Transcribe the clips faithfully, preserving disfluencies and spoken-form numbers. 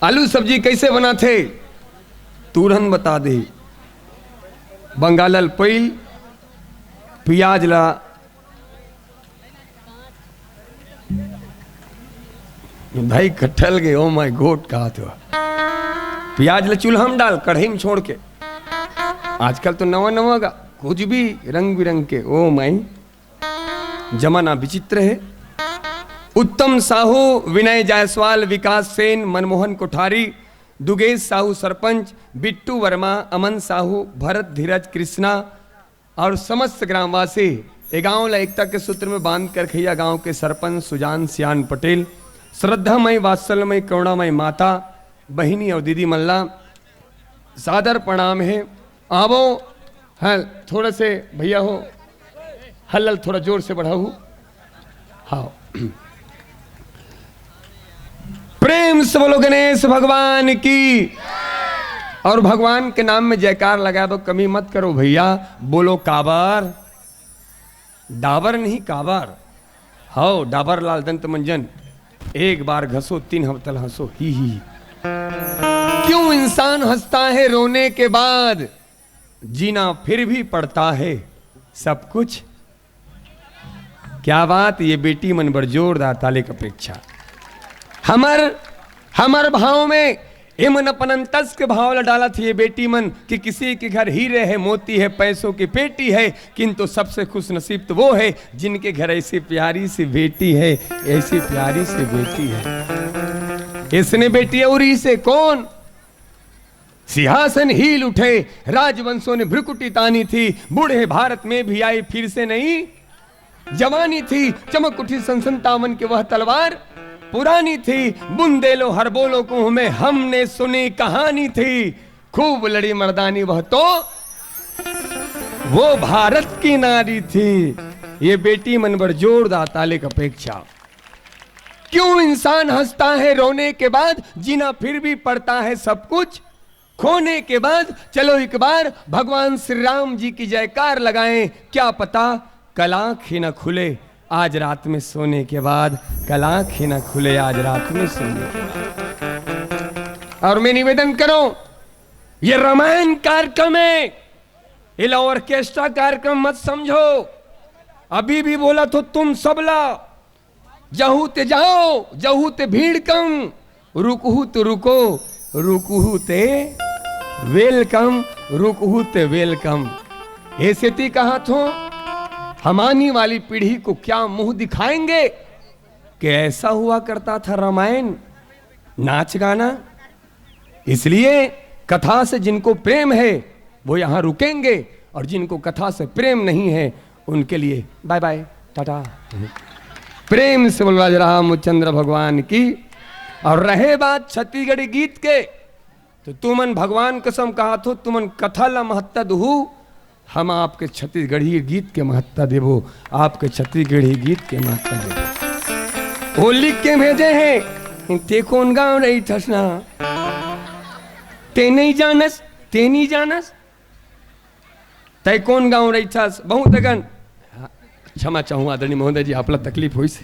आलू सब्जी कइसे बनाथे? तुरंत बता दे। बंगालल पइल, पियाज ला, भाई कटल गे, ओ माय गॉड, कहा तो पियाज ला चूल्हा में डाल, कढ़ाई में छोड़ के। आजकल तो नवा नवा गा, कुछ भी रंग बिरंग के, ओ माय, जमाना विचित्र है। उत्तम साहू, विनय जायसवाल, विकास सेन, मनमोहन कोठारी, दुगेश साहू सरपंच, बिट्टू वर्मा, अमन साहू, भरत धीरज कृष्णा और समस्त ग्रामवासी ए गांव ला एकता के सूत्र में बांध कर खैया गांव के सरपंच सुजान सियान पटेल, श्रद्धामय वात्सल्यमय करुणामय माता, बहिनी और दीदी मन ला सादर प्रणाम है। आवो, हाँ, थोड़ा से भैया हो, हल्लल थोड़ा जोर से बढ़ाओ। हाँ, प्रेम से बोलो गणेश भगवान की। और भगवान के नाम में जयकार लगा दो, कमी मत करो भैया। बोलो काबर, डाबर नहीं काबर। हव, डाबर लाल दंत मंजन, एक बार घसो, तीन हफ्ता हंसो, ही ही। क्यों इंसान हंसता है रोने के बाद, जीना फिर भी पड़ता है सब कुछ। क्या बात, ये बेटी मन बर जोरदार ताली के अपेक्षा। हमर, हमर भाव में एमन अपन अंतस के भाव ला डालत हे ये बेटी मन कि किसी के घर हीरे है, मोती है, पैसों की पेटी है, किंतु सबसे खुशनसीब तो वो है जिनके घर ऐसी प्यारी सी बेटी है, ऐसी प्यारी सी बेटी है। इसने बेटी और इसे कौन? सिंहासन हिल उठे, राजवंशों ने भ्रुकुटी तानी थी, बूढ़े भारत में भी आई फिर से नई जवानी थी, चमक उठी सन संतावन की वह तलवार पुरानी थी। बुंदेलो हर बोलो कुओं में हमने सुनी कहानी थी, खूब लड़ी मर्दानी वह तो, वो भारत की नारी थी। ये बेटी मन बर जोरदार ताली के अपेक्षा। क्यों इंसान हंसता है रोने के बाद, जीना फिर भी पड़ता है सब कुछ खोने के बाद। चलो एक बार भगवान श्री राम जी की जयकार लगाएं, क्या पता कल आंख ही ना खुले आज रात में सोने के बाद, कल आंख ही ना खुले आज रात में सोने के बाद। और मैं निवेदन करूं, ये रामायण कार्यक्रम है, इला ऑर्केस्ट्रा कार्यक्रम मत समझो। अभी भी बोला तो तुम सबला, जहू ते जाओ, जहू ते भीड़ कम, रुकहू ते रुको, रुकहू ते वेलकम, रुकहू ते वेलकम। ऐसे ती कहा थो, हम आने वाली पीढ़ी को क्या मुंह दिखाएंगे कि ऐसा हुआ करता था रामायण, नाच गाना। इसलिए कथा से जिनको प्रेम है वो यहाँ रुकेंगे, और जिनको कथा से प्रेम नहीं है उनके लिए बाय बाय, टाटा। प्रेम से बोल राज रामचंद्र भगवान की। और रहे बात छत्तीसगढ़ी गीत के, तो तुमन भगवान कसम कहा थो, तुमन कथा ला महत्ता दुहू, हम आपके छत्तीसगढ़ी गीत के महत्ता देबो, आपके छत्तीसगढ़ी गीत के महत्ता देबो। वो लिख के भेजे हैं, ते कौन गांव रही थस ना, ते नहीं जानस, ते नहीं जानस, तै कौन गांव रही थस, बहुत अगन। हाँ, क्षमा चाहूँ आदरणीय महोदय जी, आपला तकलीफ होइस।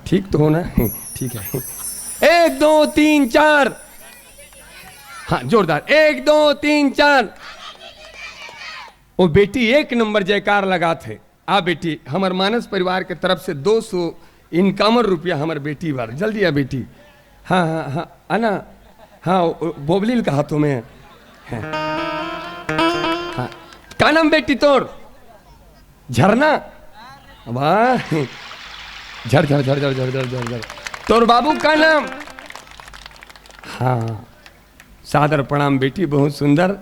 ठीक तो हो ना? ठीक है। एक, दो, तीन, चार। हाँ, जोरदार। एक, दो, तीन, चार। वो बेटी एक नंबर जयकार लगात हे। आ बेटी, हमर मानस परिवार के तरफ से दो सौ इनकामर रुपया हमर बेटी बर। जल्दी आ बेटी। हाँ, हाँ, हाँ, आना। हाँ, ओ, ओ, बोबली ल कहा तो मैं। हाँ। हाँ। का नाम बेटी तोर? झरना। वाह। झर, झर, झर। तोर बाबू का नाम? हाँ। सादर प्रणाम बेटी, बहुत सुंदर।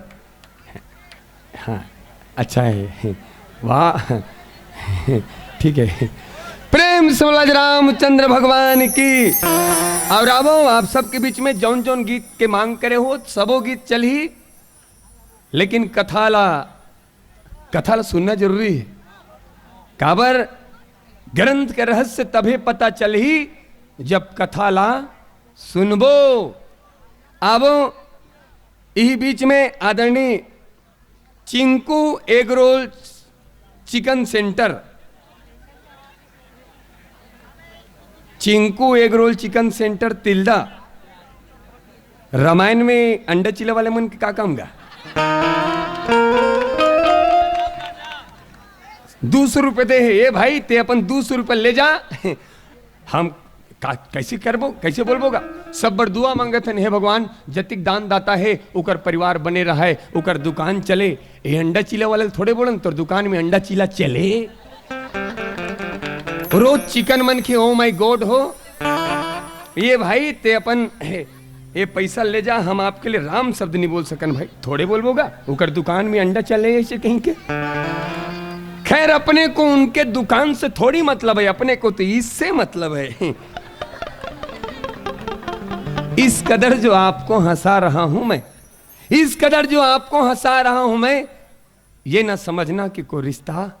हाँ, अच्छा है। वाह। ठीक है। प्रेम से बोला रामचंद्र भगवान की। और आवो, आप सबके बीच में जौन जौन गीत के मांग करे हो, सबो गीत चलही, लेकिन कथा ला, कथा ला सुनना जरूरी है। काबर, ग्रंथ के रहस्य तभे पता चलही जब कथा ला सुनबो। आवो, इही बीच में आदरणीय Chinku egg roll chicken centre, Chinku egg roll chicken centre Tilda, Ramayan में अंडा चीला वाले मन के का काम गा? दू सौ रुपये दे हे, ए भाई, ते अपन दू सौ रुपये ले जा। हम का, कैसे करबो, कैसे बोलबो गा? सब बर दुआ मांगत हन, हे भगवान, जतिक दान दाता हे, ओकर परिवार बने रहय, ओकर दुकान चले। ए अंडा चीला वाले ल थोड़े बोलन, तोर दुकान में अंडा चीला चले। रोज चिकन मन के, ओ माय गॉड हो। ए भाई, ते अपन, हे, ए पैसा ले जा, हम आपके लिए राम शब्द नहीं बोल सकन भाई, थोड़े बोलबो गा, ओकर दुकान में अंडा चले ऐसे कहीं के। खैर, अपने को उनके दुकान से थोड़ी मतलब है, अपने को तो इससे मतलब है। इस कदर जो आपको हंसा रहा हूं मैं, इस कदर जो आपको हंसा रहा हूं मैं, ये ना समझना कि कोई रिश्ता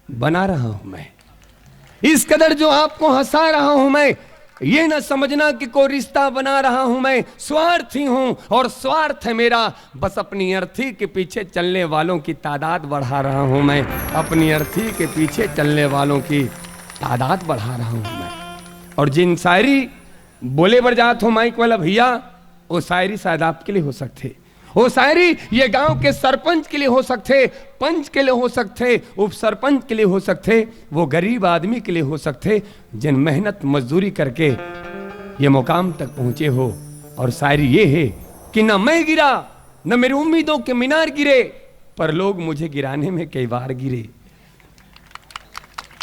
बना रहा हूं मैं। इस कदर जो आपको हंसा रहा हूं मैं, ये ना समझना कि कोई रिश्ता बना रहा हूं मैं। स्वार्थी हूं और स्वार्थ है मेरा, बस अपनी अर्थी के पीछे चलने वालों की तादाद बढ़ा रहा हूं मैं, अपनी अर्थी के पीछे चलने वालों की तादाद बढ़ा रहा हूं मैं। और जिन शायरी बोले बर जात हो माइक वाला भैया, वो शायरी शायद आपके लिए हो सकते, वो शायरी ये गांव के सरपंच के लिए हो सकते, पंच के लिए हो सकते, उप सरपंच के लिए हो सकते, वो गरीब आदमी के लिए हो सकते, जिन मेहनत मजदूरी करके ये मुकाम तक पहुंचे हो। और शायरी ये है कि न मैं गिरा, न मेरी उम्मीदों के मीनार गिरे, पर लोग मुझे गिराने में कई बार गिरे।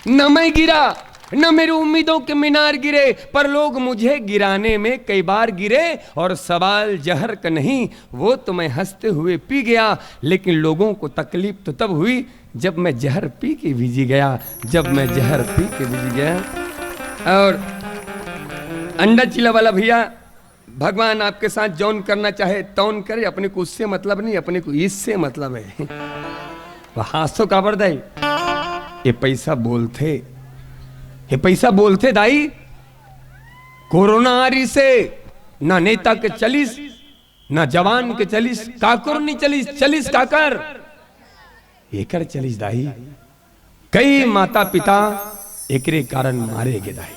न मैं गिरा, न मेरी उम्मीदों के मीनार गिरे, पर लोग मुझे गिराने में कई बार गिरे। और सवाल जहर का नहीं, वो तो मैं हंसते हुए पी गया, लेकिन लोगों को तकलीफ तो तब हुई जब मैं जहर पी के भी जी गया, जब मैं जहर पी के भी जी गया। और अंडा चीला वाला भैया, भगवान आपके साथ जौन करना चाहे तौन करे, अपने को उससे मतलब नहीं, अपने को इससे मतलब है। वो हांसो काबर दाई, ये पैसा बोलथे, ये पैसा बोलथे दाई। कोरोना आ रही से ना नेता के चलिस, ना जवान के चलिस, काकर नहीं चलिस, चलिस काकर? एकर चलिस दाई। कई माता पिता एकरे कारण मारे गे दाई।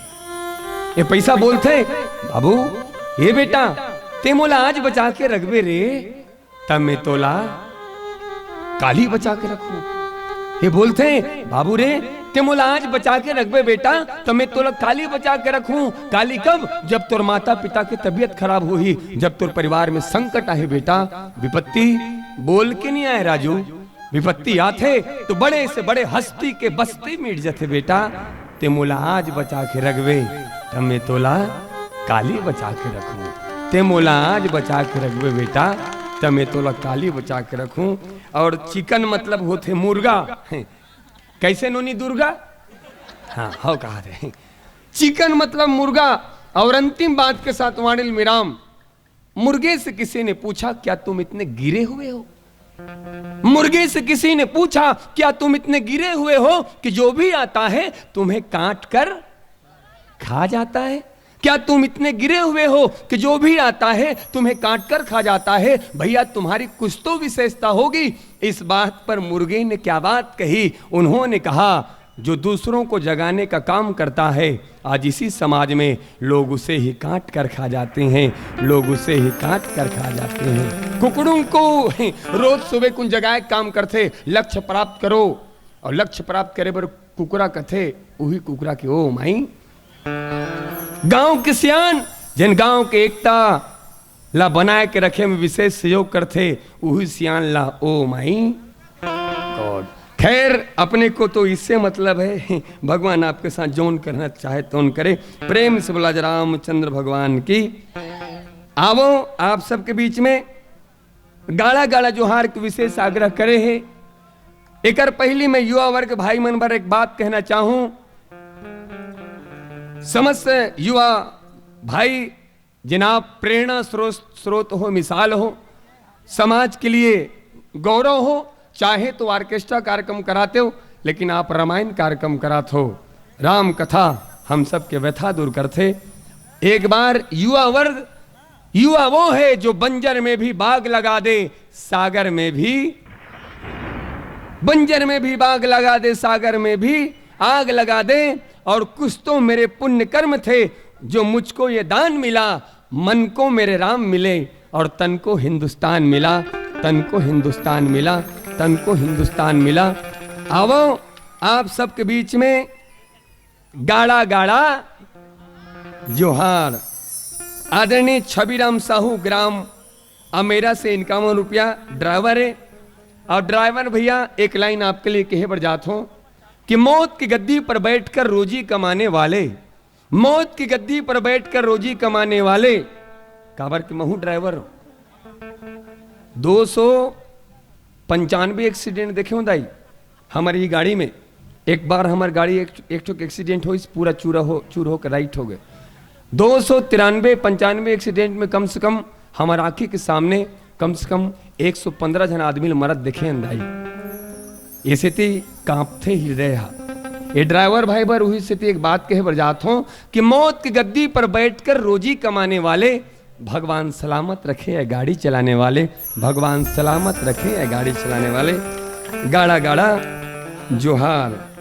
ये पैसा बोलथे, बाबू, ये बेटा, ते मोला आज बचा के रखबे रे, तब मैं तोला काली बचा के रखूं। ये बोलथे, बाबू रे, ते मोला आज बचा के रखबे बेटा, तब मैं तोला काली बचा के रखूं। काली कब? जब तोर माता पिता के तबीयत खराब होही, जब तोर परिवार में संकट आहे बेटा। विपत्ति बोल के नहीं आए राजू, विपत्ति आथे तो बड़े से बड़े हस्ती के बस्ती मिट जथे बेटा। ते मोला आज बचा के रखबे, त मैं तोला काली बचा के रखूं। ते मोला आज बचा के रखबे बेटा, त मैं तोला काली बचा के रखूं। और चिकन मतलब होथे मुर्गा। कैसे नोनी दुर्गा? हाँ, हो कहा थे। चिकन मतलब मुर्गा। और अंतिम बात के साथ वाणिल मिराम। मुर्गे से किसी ने पूछा, क्या तुम इतने गिरे हुए हो? मुर्गे से किसी ने पूछा, क्या तुम इतने गिरे हुए हो कि जो भी आता है तुम्हें काट कर खा जाता है? क्या तुम इतने गिरे हुए हो कि जो भी आता है तुम्हें काट कर खा जाता है? भैया, तुम्हारी कुछ तो विशेषता होगी। इस बात पर मुर्गे ने क्या बात कही? उन्होंने कहा, जो दूसरों को जगाने का काम करता है, आज इसी समाज में लोग उसे ही काट कर खा जाते हैं, लोग उसे ही काट कर खा जाते हैं। कुकड़ों को रोज सुबह कुन जगाए काम करथे, लक्ष्य प्राप्त करो, और लक्ष्य प्राप्त करे बर कुकरा कथे, उही कुकरा के ओ माई। गांव के सियान, जिन गांव के एकता ला बनाए के रखे में विशेष सहयोग करथे, उही सियान ला ओ माई गॉड। खैर, अपने को तो इससे मतलब है, भगवान आपके साथ जौन करना चाहे तौन करे। प्रेम से बोला जा रामचंद्र भगवान की। आवो आप सबके बीच में गाड़ा गाड़ा जोहार के विशेष आग्रह करे हे। एकर पहली मैं युवा वर्ग भाई मन बर एक बात कहना चाहूं। समस्त युवा भाई, जिन आप प्रेरणा स्रोत, स्रोत हो, मिसाल हो, समाज के लिए गौरव हो, चाहे तो ऑर्केस्ट्रा कार्यक्रम कराते हो, लेकिन आप रामायण कार्यक्रम करात हो, राम कथा हम सबके व्यथा दूर करथे। एक बार युवा वर्ग, युवा वो है जो बंजर में भी बाग लगा दे, सागर में भी, बंजर में भी बाग लगा दे, सागर में भी आग लगा दे। और कुछ तो मेरे पुण्य कर्म थे जो मुझको ये दान मिला, मन को मेरे राम मिले, और तन को हिंदुस्तान मिला, तन को हिंदुस्तान मिला, तन को हिंदुस्तान मिला। आवो आप सबके बीच में गाड़ा गाड़ा जोहार। आदरणीय छबीराम साहू, ग्राम अमेरा से इक्यावन रुपया, ड्राइवर है। और ड्राइवर भैया, एक लाइन आपके लिए कहे बर जात हो कि मौत की गद्दी पर बैठकर रोजी कमाने वाले, मौत की गद्दी पर बैठकर रोजी कमाने वाले, काबर के महू ड्राइवर हो। दो सौ पंचानवे एक्सीडेंट देखे हो दाई हमर ये गाड़ी में। एक बार हमर गाड़ी एक, एक ठो एक्सीडेंट होइस, पूरा चूरा हो, चूर होकर राइट हो गए। दो सौ तिरानवे पंचानवे एक्सीडेंट में कम से कम हमर आंखी के सामने कम से कम एक सौ पंद्रह झन आदमी ल मरत देखे हन दाई। ये सेती कांपथे हृदय हा। ये ड्राइवर भाई बर उही सेती एक बात कहे बर जात हों कि मौत की गद्दी पर बैठकर रोजी कमाने वाले, भगवान सलामत रखे है गाड़ी चलाने वाले, भगवान सलामत रखे है गाड़ी चलाने वाले। गाड़ा गाड़ा जोहार।